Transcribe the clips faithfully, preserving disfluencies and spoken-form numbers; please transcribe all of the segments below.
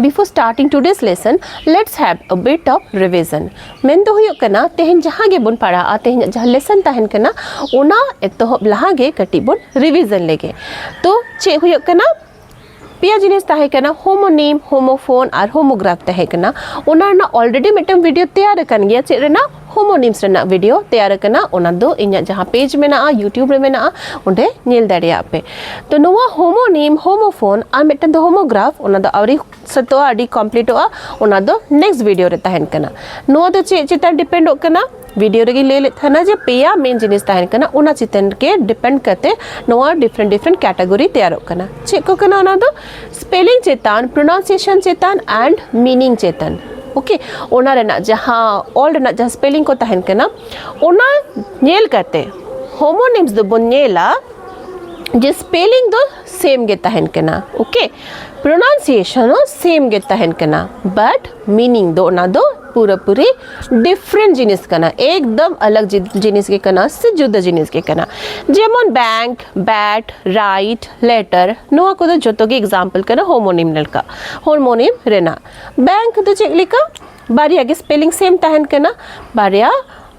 Before starting today's lesson, let's have a bit of revision. ᱢᱮᱱ ᱫᱚ ᱦᱩᱭᱩᱜ ᱠᱟᱱᱟ, ᱛᱮᱦᱮᱧ ᱡᱟᱦᱟᱸ ᱜᱮᱵᱚᱱ ᱯᱟᱲᱦᱟᱜᱼᱟ, ᱛᱮᱦᱮᱧᱟᱜ ᱡᱟᱦᱟᱸ ᱞᱮᱥᱚᱱ ᱛᱟᱦᱮᱱ ᱠᱟᱱᱟ, ᱚᱱᱟ ᱮᱛᱚᱦᱚᱵ ᱞᱟᱦᱟ ᱜᱮ ᱠᱟᱹᱴᱤᱡ ᱵᱚᱱ ᱨᱤᱵᱷᱤᱡᱚᱱ ᱞᱮᱜᱮ᱾ ᱛᱚ ᱪᱮᱫ ᱦᱩᱭᱩᱜ ᱠᱟᱱᱟ, ᱯᱮᱭᱟ ᱡᱤᱱᱤᱥ ᱛᱟᱦᱮᱸ ᱠᱟᱱᱟ, ᱦᱳᱢᱳᱱᱤᱢ, ᱦᱳᱢᱳᱯᱷᱳᱱ ᱟᱨ ᱦᱳᱢᱳᱜᱨᱟᱯᱷ ᱛᱟᱦᱮᱸ ᱠᱟᱱᱟ᱾ ᱚᱱᱟ ᱨᱮᱱᱟᱜ ᱚᱞᱨᱮᱰᱤ ᱢᱤᱫᱴᱟᱝ ᱵᱷᱤᱰᱤᱭᱳ ᱛᱮᱭᱟᱨ ᱟᱠᱟᱱ ᱜᱮᱭᱟ᱾ ᱪᱮᱫ ᱨᱮᱱᱟᱜ? ᱦᱳᱢᱳᱱᱤᱢᱥ ᱨᱮᱱᱟᱜ ᱵᱷᱤᱰᱤᱭᱳ ᱛᱮᱭᱟᱨ ᱟᱠᱟᱱᱟ᱾ ᱚᱱᱟ ᱫᱚ ᱤᱧᱟᱹᱜ ᱡᱟᱦᱟᱸ ᱯᱮᱡᱽ ᱢᱮᱱᱟᱜᱼᱟ, ᱭᱩᱴᱤᱭᱩᱵᱽ ᱨᱮ ᱢᱮᱱᱟᱜᱼᱟ, ᱚᱸᱰᱮ ᱧᱮᱞ ᱫᱟᱲᱮᱭᱟᱜ ᱯᱮ᱾ ᱛᱚ ᱱᱚᱣᱟ ᱦᱳᱢᱳᱱᱤᱢ, ᱦᱳᱢᱳᱯᱷᱳᱱ ᱟᱨ ᱢᱤᱫᱴᱟᱝ ᱫᱚ ᱦᱳᱢᱳᱜᱨᱟᱯᱷ, ᱚᱱᱟ ᱫᱚ ᱟᱹᱣᱨᱤ ᱥᱟᱹᱛᱚᱜᱼᱟ, ᱟᱹᱰᱤ ᱠᱚᱢᱯᱞᱤᱴᱚᱜᱼᱟ, ᱚᱱᱟ ᱫᱚ ᱱᱮᱠᱥᱴ ᱵᱷᱤᱰᱤᱭᱳ ᱨᱮ ᱛᱟᱦᱮᱱ ᱠᱟᱱᱟ᱾ ᱱᱚᱣᱟ ᱫᱚ ᱪᱮᱫ ᱪᱮᱛᱟᱱ ᱰᱤᱯᱮᱱᱰᱚᱜ ᱠᱟᱱᱟ? ᱵᱷᱤᱰᱤᱭᱳ ᱨᱮᱜᱮᱧ ᱞᱟᱹᱭ ᱞᱮᱫ ᱛᱟᱦᱮᱱᱟ ᱡᱮ ᱯᱮᱭᱟ ᱢᱮᱱ ᱡᱤᱱᱤᱥ ᱛᱟᱦᱮᱱ ᱠᱟᱱᱟ, ᱚᱱᱟ ᱪᱮᱛᱟᱱ ᱜᱮ ᱰᱤᱯᱮᱱᱰ ᱠᱟᱛᱮ ᱱᱚᱣᱟ ᱰᱤᱯᱷᱟᱨᱮᱱᱴ ᱰᱤᱯᱷᱟᱨᱮᱱᱴ ᱠᱮᱴᱟᱜᱚᱨᱤ ᱛᱮᱭᱟᱨᱚᱜ ᱠᱟᱱᱟ᱾ ᱪᱮᱫ ᱠᱚ ᱠᱟᱱᱟ ᱚᱱᱟ ᱫᱚ? ᱥᱯᱮᱞᱤᱝ ᱪᱮᱛᱟᱱ, ᱯᱨᱚᱱᱟᱣᱱᱥᱤᱭᱮᱥᱚᱱ ᱪᱮᱛᱟᱱ ᱟᱨ ᱢᱤᱱᱤᱝ ᱪᱮᱛᱟᱱ᱾ ᱳᱠᱮ, ᱚᱱᱟ ᱨᱮᱱᱟᱜ ᱡᱟᱦᱟᱸ ᱚᱞ ᱨᱮᱱᱟᱜ ᱡᱟᱦᱟᱸ ᱥᱯᱮᱞᱤᱝ ᱠᱚ ᱛᱟᱦᱮᱱ ᱠᱟᱱᱟ, ᱚᱱᱟ ᱧᱮᱞ ᱠᱟᱛᱮ ᱦᱳᱢᱳᱱᱤᱢᱥ ᱫᱚᱵᱚᱱ ᱧᱮᱞᱟ ᱡᱮ ᱥᱯᱮᱞᱤᱝ ᱫᱚ ᱥᱮᱢ ᱜᱮ ᱛᱟᱦᱮᱱ ᱠᱟᱱᱟ, ᱳᱠᱮ, ᱯᱨᱚᱱᱟᱣᱱᱥᱤᱭᱮᱥᱚᱱ ᱦᱚᱸ ᱥᱮᱢ ᱜᱮ ᱛᱟᱦᱮᱱ ᱠᱟᱱᱟ, ᱵᱟᱴ ᱢᱤᱱᱤᱝ ᱫᱚ ᱚᱱᱟ ᱫᱚ ᱯᱩᱨᱟᱹᱯᱩᱨᱤ ᱰᱤᱯᱷᱟᱨᱮᱱᱴ ᱡᱤᱱᱤᱥ ᱠᱟᱱᱟ, ᱮᱠᱫᱚᱢ ᱟᱞᱟᱜᱽ ᱡᱤ- ᱡᱤᱱᱤᱥ ᱜᱮ ᱠᱟᱱᱟ ᱥᱮ ᱡᱩᱫᱟᱹ ᱡᱤᱱᱤᱥ ᱜᱮ ᱠᱟᱱᱟ᱾ ᱡᱮᱢᱚᱱ ᱵᱮᱝᱠ, ᱵᱮᱴ, ᱨᱟᱭᱤᱴ, ᱞᱮᱴᱟᱨ, ᱱᱚᱣᱟ ᱠᱚᱫᱚ ᱡᱚᱛᱚ ᱜᱮ ᱮᱠᱡᱟᱢᱯᱚᱞ ᱠᱟᱱᱟ ᱦᱳᱢᱳᱱᱤᱢ ᱞᱮᱠᱟ, ᱦᱳᱢᱳᱱᱤᱢ ᱨᱮᱱᱟᱜ᱾ ᱵᱮᱝᱠ ᱫᱚ ᱪᱮᱫ ᱞᱮᱠᱟ? ᱵᱟᱨᱭᱟ ᱜᱮ ᱥᱯᱮᱞᱤᱝ ᱥᱮᱢ ᱛᱟᱦᱮᱱ ᱠᱟᱱᱟ, ᱵᱟᱨᱭᱟ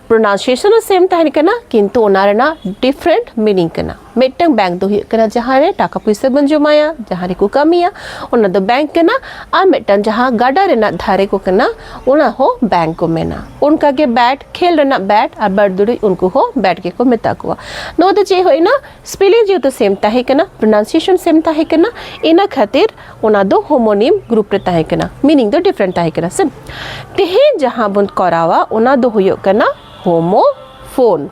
ᱯᱨᱚᱱᱟᱣᱱᱥᱤᱭᱮᱥᱚᱱ ᱦᱚᱸ ᱥᱮᱢ ᱛᱟᱦᱮᱱ ᱠᱟᱱᱟ, ᱠᱤᱱᱛᱩ ᱚᱱᱟ ᱨᱮᱱᱟᱜ ᱰᱤᱯᱷᱟᱨᱮᱱᱴ ᱢᱤᱱᱤᱝ ᱠᱟᱱᱟ᱾ ᱢᱤᱫᱴᱟᱝ ᱵᱮᱝᱠ ᱫᱚ ᱦᱩᱭᱩᱜ ᱠᱟᱱᱟ ᱡᱟᱦᱟᱸ ᱨᱮ ᱴᱟᱠᱟ ᱯᱩᱭᱥᱟᱹ ᱵᱚᱱ ᱡᱚᱢᱟᱭᱟ, ᱡᱟᱦᱟᱸ ᱨᱮᱠᱚ ᱠᱟᱹᱢᱤᱭᱟ, ᱚᱱᱟ ᱫᱚ ᱵᱮᱝᱠ ᱠᱟᱱᱟ᱾ ᱟᱨ ᱢᱤᱫᱴᱟᱝ ᱡᱟᱦᱟᱸ ᱜᱟᱰᱟ ᱨᱮᱱᱟᱜ ᱫᱷᱟᱨᱮ ᱠᱚ ᱠᱟᱱᱟ, ᱚᱱᱟ ᱦᱚᱸ ᱵᱮᱝᱠ ᱠᱚ ᱢᱮᱱᱟ᱾ ᱚᱱᱠᱟ ᱜᱮ ᱵᱮᱴ, ᱠᱷᱮᱞ ᱨᱮᱱᱟᱜ ᱵᱮᱴ ᱟᱨ ᱵᱟᱹᱨᱫᱩᱲᱤ, ᱩᱱᱠᱩ ᱦᱚᱸ ᱵᱮᱴ ᱜᱮᱠᱚ ᱢᱮᱛᱟ ᱠᱚᱣᱟ᱾ ᱱᱚᱣᱟ ᱫᱚ ᱪᱮᱫ ᱦᱩᱭᱱᱟ? ᱥᱯᱮᱞᱤᱝ ᱡᱮᱦᱮᱛᱩ ᱥᱮᱢ ᱛᱟᱦᱮᱸ ᱠᱟᱱᱟ, ᱯᱨᱚᱱᱟᱣᱱᱥᱤᱭᱮᱥᱚᱱ ᱥᱮᱢ ᱛᱟᱦᱮᱸ ᱠᱟᱱᱟ, ᱤᱱᱟᱹ ᱠᱷᱟᱹᱛᱤᱨ ᱚᱱᱟ ᱫᱚ ᱦᱳᱢᱳᱱᱤᱢ ᱜᱨᱩᱯ ᱨᱮ ᱛᱟᱦᱮᱸ ᱠᱟᱱᱟ, ᱢᱤᱱᱤᱝ ᱫᱚ ᱰᱤᱯᱷᱟᱨᱮᱱᱴ ᱛᱟᱦᱮᱸ ᱠᱟᱱᱟ ᱥᱮ᱾ ᱛᱮᱦᱮᱧ ᱡᱟᱦᱟᱸ ᱵᱚᱱ ᱠᱚᱨᱟᱣᱟ, ᱚᱱᱟ ᱫᱚ ᱦᱩᱭᱩᱜ ᱠᱟᱱᱟ ᱦᱳᱢᱳᱯᱷᱳᱱ᱾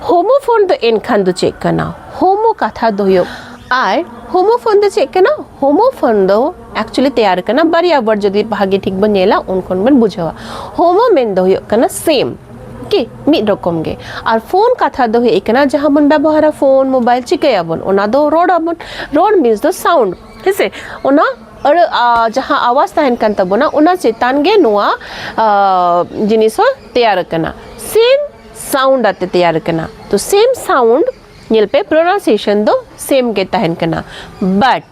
ᱦᱳᱢᱳᱯᱷᱳᱱ ᱫᱚ ᱮᱱᱠᱷᱟᱱ ᱫᱚ ᱪᱮᱫ ᱠᱟᱱᱟ? ᱦᱳᱢᱳ ᱠᱟᱛᱷᱟ ᱫᱚ ᱦᱩᱭᱩᱜ, ᱟᱨ ᱦᱳᱢᱳᱯᱷᱳᱱ ᱫᱚ ᱪᱮᱫ ᱠᱟᱱᱟ? ᱦᱳᱢᱳᱯᱷᱳᱱ ᱫᱚ ᱮᱠᱪᱩᱭᱮᱞᱤ ᱛᱮᱭᱟᱨ ᱠᱟᱱᱟ ᱵᱟᱨᱭᱟ ᱣᱟᱨᱰ, ᱡᱩᱫᱤ ᱵᱷᱟᱜᱮ ᱴᱷᱤᱠ ᱵᱚᱱ ᱧᱮᱞᱟ, ᱩᱱ ᱠᱷᱚᱱ ᱵᱚᱱ ᱵᱩᱡᱷᱟᱹᱣᱟ᱾ ᱦᱳᱢᱳ ᱢᱮᱱ ᱫᱚ ᱦᱩᱭᱩᱜ ᱠᱟᱱᱟ ᱥᱮᱢ, ᱠᱤ ᱢᱤᱫ ᱨᱚᱠᱚᱢ ᱜᱮ᱾ ᱟᱨ ᱯᱷᱳᱱ ᱠᱟᱛᱷᱟ ᱫᱚ ᱦᱩᱭᱩᱜ ᱠᱟᱱᱟ ᱡᱟᱦᱟᱸ ᱵᱚᱱ ᱵᱮᱵᱚᱦᱟᱨᱟ, ᱯᱷᱳᱱ, ᱢᱳᱵᱟᱭᱤᱞ, ᱪᱤᱠᱟᱹᱭᱟᱵᱚᱱ? ᱚᱱᱟ ᱫᱚ ᱨᱚᱲ ᱟᱵᱚᱱ᱾ ᱨᱚᱲ ᱢᱤᱱᱥ ᱫᱚ ᱥᱟᱣᱩᱱᱰ, ᱦᱮᱸᱥᱮ? ᱚᱱᱟ ᱟᱹᱲᱟᱹ, ᱟ, ᱡᱟᱦᱟᱸ ᱟᱣᱟᱡᱽ ᱛᱟᱦᱮᱱ ᱠᱟᱱ ᱛᱟᱵᱚᱱᱟ, ᱚᱱᱟ ᱪᱮᱛᱟᱱ ᱜᱮ ᱱᱚᱣᱟ, ᱟ, ᱡᱤᱱᱤᱥ ᱦᱚᱸ ᱛᱮᱭᱟᱨ ᱟᱠᱟᱱᱟ᱾ ᱥᱮᱢ ᱥᱟᱣᱩᱱᱰ ᱟᱛᱮ ᱛᱮᱭᱟᱨ ᱟᱠᱟᱱᱟ᱾ ᱛᱚ ᱥᱮᱢ ᱥᱟᱣᱩᱱᱰ, ᱧᱮᱞ ᱯᱮ, ᱯᱨᱚᱱᱟᱣᱱᱥᱤᱭᱮᱥᱚᱱ ᱫᱚ ᱥᱮᱢ ᱜᱮ ᱛᱟᱦᱮᱱ ᱠᱟᱱᱟ, ᱵᱟᱴ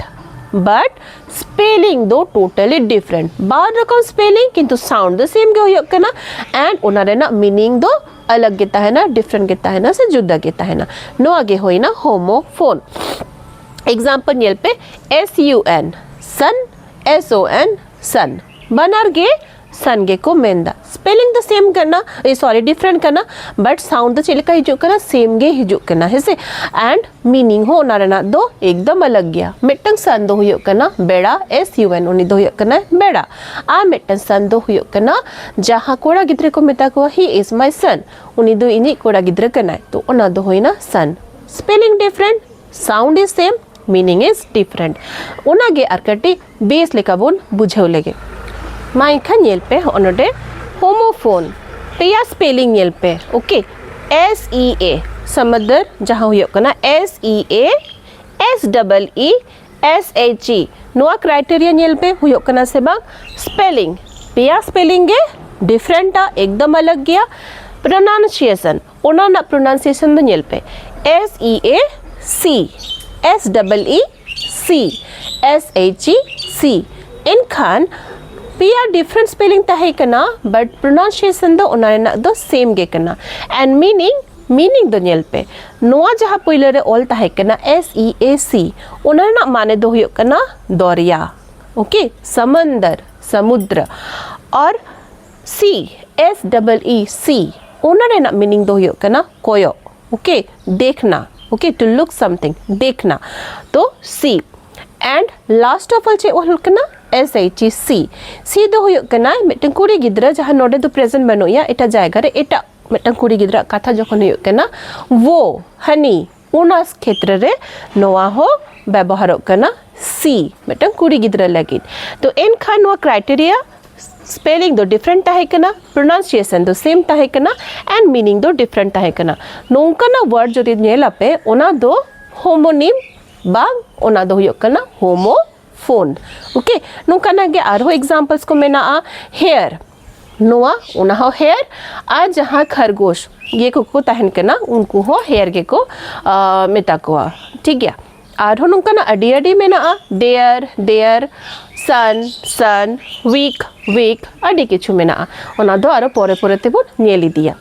but spelling ᱫᱚ totally different. ᱵᱟᱨ ᱨᱚᱠᱚᱢ spelling, ᱠᱤᱱᱛᱩ sound ᱫᱚ same ᱜᱮ ᱦᱩᱭᱩᱜ ᱠᱟᱱᱟ, and ᱚᱱᱟ ᱨᱮᱱᱟᱜ meaning ᱫᱚ ᱟᱞᱟᱜᱽ ᱜᱮ ᱛᱟᱦᱮᱱᱟ, different ᱜᱮ ᱛᱟᱦᱮᱱᱟ, ᱥᱮ ᱡᱩᱫᱟᱹ ᱜᱮ ᱛᱟᱦᱮᱱᱟ᱾ ᱱᱚᱣᱟ ᱜᱮ ᱦᱩᱭᱱᱟ homophone. Example ᱧᱮᱞ ᱯᱮ, S U N, sun, S O N, sun, ᱵᱟᱱᱟᱨ ᱜᱮ sun ᱜᱮᱠᱚ ᱢᱮᱱᱫᱟ᱾ Spelling ᱫᱚ same ᱠᱟᱱᱟ, ᱮ, sorry, different ᱠᱟᱱᱟ, but sound ᱫᱚ ᱪᱮᱫ ᱞᱮᱠᱟ ᱦᱤᱡᱩᱜ ᱠᱟᱱᱟ? Same ᱜᱮ ᱦᱤᱡᱩᱜ ᱠᱟᱱᱟ, ᱦᱮᱸᱥᱮ? And meaning ᱦᱚᱸ ᱚᱱᱟ ᱨᱮᱱᱟᱜ ᱫᱚ ᱮᱠᱫᱚᱢ ᱟᱞᱟᱜᱽ ᱜᱮᱭᱟ᱾ ᱢᱤᱫᱴᱟᱝ sun ᱫᱚ ᱦᱩᱭᱩᱜ ᱠᱟᱱᱟ ᱵᱮᱲᱟ, S U N, ᱩᱱᱤ ᱫᱚ ᱦᱩᱭᱩᱜ ᱠᱟᱱᱟ ᱵᱮᱲᱟ᱾ ᱟᱨ ᱢᱤᱫᱴᱟᱝ sun ᱫᱚ ᱦᱩᱭᱩᱜ ᱠᱟᱱᱟ ᱡᱟᱦᱟᱸ ᱠᱚᱲᱟ ᱜᱤᱫᱽᱨᱟᱹ ᱠᱚ ᱢᱮᱛᱟ ᱠᱚᱣᱟ, "He is my son", ᱩᱱᱤ ᱫᱚ ᱤᱧᱤᱡ ᱠᱚᱲᱟ ᱜᱤᱫᱽᱨᱟᱹ ᱠᱟᱱᱟᱭ, ᱛᱚ ᱚᱱᱟ ᱫᱚ ᱦᱩᱭᱱᱟ sun. Spelling different, sound is same, meaning is different. ᱚᱱᱟᱜᱮ ᱟᱨ ᱠᱟᱹᱴᱤᱡ ᱵᱮᱥ ᱞᱮᱠᱟ ᱵᱚᱱ ᱵᱩᱡᱷᱟᱹᱣ ᱞᱮᱜᱮ᱾ ᱢᱟ ᱮᱱᱠᱷᱟᱱ ᱧᱮᱞ ᱯᱮ, ᱦᱚᱸᱜᱼᱚ ᱱᱚᱰᱮ homophone, ᱯᱮᱭᱟ spelling ᱧᱮᱞ ᱯᱮ, okay? S E A, ᱥᱟᱢᱩᱫᱨ, ᱡᱟᱦᱟᱸ ᱦᱩᱭᱩᱜ ᱠᱟᱱᱟ S E A, S double E, S H E. ᱱᱚᱣᱟ criteria ᱧᱮᱞ ᱯᱮ, ᱦᱩᱭᱩᱜ ᱠᱟᱱᱟ ᱥᱮ ᱵᱟᱝ? Spelling, ᱯᱮᱭᱟ spelling ᱜᱮ different ᱟ, ᱮᱠᱫᱚᱢ ᱟᱞᱟᱜᱽ ᱜᱮᱭᱟ᱾ Pronunciation, ᱚᱱᱟ ᱨᱮᱱᱟᱜ pronunciation ᱫᱚ ᱧᱮᱞ ᱯᱮ, S E A C, S double E C, S H E C. ᱮᱱᱠᱷᱟᱱ ᱯᱮᱭᱟ different spelling ᱛᱟᱦᱮᱸ ᱠᱟᱱᱟ, but pronunciation ᱫᱚ ᱚᱱᱟ ᱨᱮᱱᱟᱜ ᱫᱚ same ᱜᱮ ᱠᱟᱱᱟ᱾ And meaning, meaning ᱫᱚ ᱧᱮᱞ ᱯᱮ, ᱱᱚᱣᱟ ᱡᱟᱦᱟᱸ ᱯᱳᱭᱞᱳ ᱨᱮ ᱚᱞ ᱛᱟᱦᱮᱸ ᱠᱟᱱᱟ S E A C, ᱚᱱᱟ ᱨᱮᱱᱟᱜ ᱢᱟᱱᱮ ᱫᱚ ᱦᱩᱭᱩᱜ ᱠᱟᱱᱟ ᱫᱚᱨᱭᱟ, okay, ᱥᱟᱢᱟᱱᱫᱟᱨ, ᱥᱟᱢᱩᱫᱨᱟ᱾ ᱟᱨ C, S double E C, ᱚᱱᱟ ᱨᱮᱱᱟᱜ meaning ᱫᱚ ᱦᱩᱭᱩᱜ ᱠᱟᱱᱟ ᱠᱚᱭᱚᱜ, okay, ᱫᱮᱠᱷᱱᱟ, okay, to look something, ᱫᱮᱠᱷᱱᱟ᱾ ᱛᱚ C, and last of all ᱪᱮᱫ ᱚᱞ ᱠᱟᱱᱟ? S H E C. C ᱫᱚ ᱦᱩᱭᱩᱜ ᱠᱟᱱᱟ ᱢᱤᱫᱴᱟᱝ ᱠᱩᱲᱤ ᱜᱤᱫᱽᱨᱟᱹ, ᱡᱟᱦᱟᱸ ᱱᱚᱰᱮ ᱫᱚ present ᱵᱟᱹᱱᱩᱜ ᱮᱭᱟ, ᱮᱴᱟᱜ ᱡᱟᱭᱜᱟ ᱨᱮ ᱮᱴᱟᱜ ᱢᱤᱫᱴᱟᱝ ᱠᱩᱲᱤ ᱜᱤᱫᱽᱨᱟᱹ ᱠᱟᱛᱷᱟ ᱡᱚᱠᱷᱚᱱ ᱦᱩᱭᱩᱜ ᱠᱟᱱᱟ, ᱣᱳ, ᱦᱟᱹᱱᱤ, ᱚᱱᱟ ᱠᱷᱮᱛᱨᱮ ᱨᱮ ᱱᱚᱣᱟ ᱦᱚᱸ ᱵᱮᱵᱚᱦᱟᱨᱚᱜ ᱠᱟᱱᱟ C, ᱢᱤᱫᱴᱟᱝ ᱠᱩᱲᱤ ᱜᱤᱫᱽᱨᱟᱹ ᱞᱟᱹᱜᱤᱫ᱾ ᱛᱚ ᱮᱱᱠᱷᱟᱱ ᱱᱚᱣᱟ criteria, spelling ᱫᱚ different ᱛᱟᱦᱮᱸ ᱠᱟᱱᱟ, pronunciation ᱫᱚ same ᱛᱟᱦᱮᱸ ᱠᱟᱱᱟ, and meaning ᱫᱚ different ᱛᱟᱦᱮᱸ ᱠᱟᱱᱟ᱾ ᱱᱚᱝᱠᱟᱱᱟᱜ word ᱡᱩᱫᱤ ᱧᱮᱞ ᱟᱯᱮ, ᱚᱱᱟ ᱫᱚ homonym ᱵᱟᱝ, ᱚᱱᱟ ᱫᱚ ᱦᱩᱭᱩᱜ ᱠᱟᱱᱟ homophone, okay? ᱱᱚᱝᱠᱟᱱᱟᱜ ᱜᱮ ᱟᱨᱦᱚᱸ examples ᱠᱚ ᱢᱮᱱᱟᱜᱼᱟ᱾ Hare, ᱱᱚᱣᱟ, ᱚᱱᱟ ᱦᱚᱸ hare, ᱟᱨ ᱡᱟᱦᱟᱸ ᱠᱷᱟᱨᱜᱳᱥ ᱤᱭᱟᱹ ᱠᱚᱠᱚ ᱛᱟᱦᱮᱱ ᱠᱟᱱᱟ, ᱩᱱᱠᱩ ᱦᱚᱸ hare ᱜᱮᱠᱚ, ᱟ, ᱢᱮᱛᱟ ᱠᱚᱣᱟ, ᱴᱷᱤᱠ ᱜᱮᱭᱟ? ᱟᱨᱦᱚᱸ ᱱᱚᱝᱠᱟᱱᱟᱜ ᱟᱹᱰᱤ ᱟᱹᱰᱤ ᱢᱮᱱᱟᱜᱼᱟ, ᱰᱮᱭᱟᱨ ᱰᱮᱭᱟᱨ, ᱥᱟᱱ ᱥᱟᱱ, ᱣᱤᱠ ᱣᱤᱠ, ᱟᱹᱰᱤ ᱠᱤᱪᱷᱩ ᱢᱮᱱᱟᱜᱼᱟ᱾ ᱚᱱᱟ ᱫᱚ ᱟᱨᱚ ᱯᱚᱨᱮ ᱯᱚᱨᱮ ᱛᱮᱵᱚᱱ ᱧᱮᱞ ᱤᱫᱤᱭᱟ᱾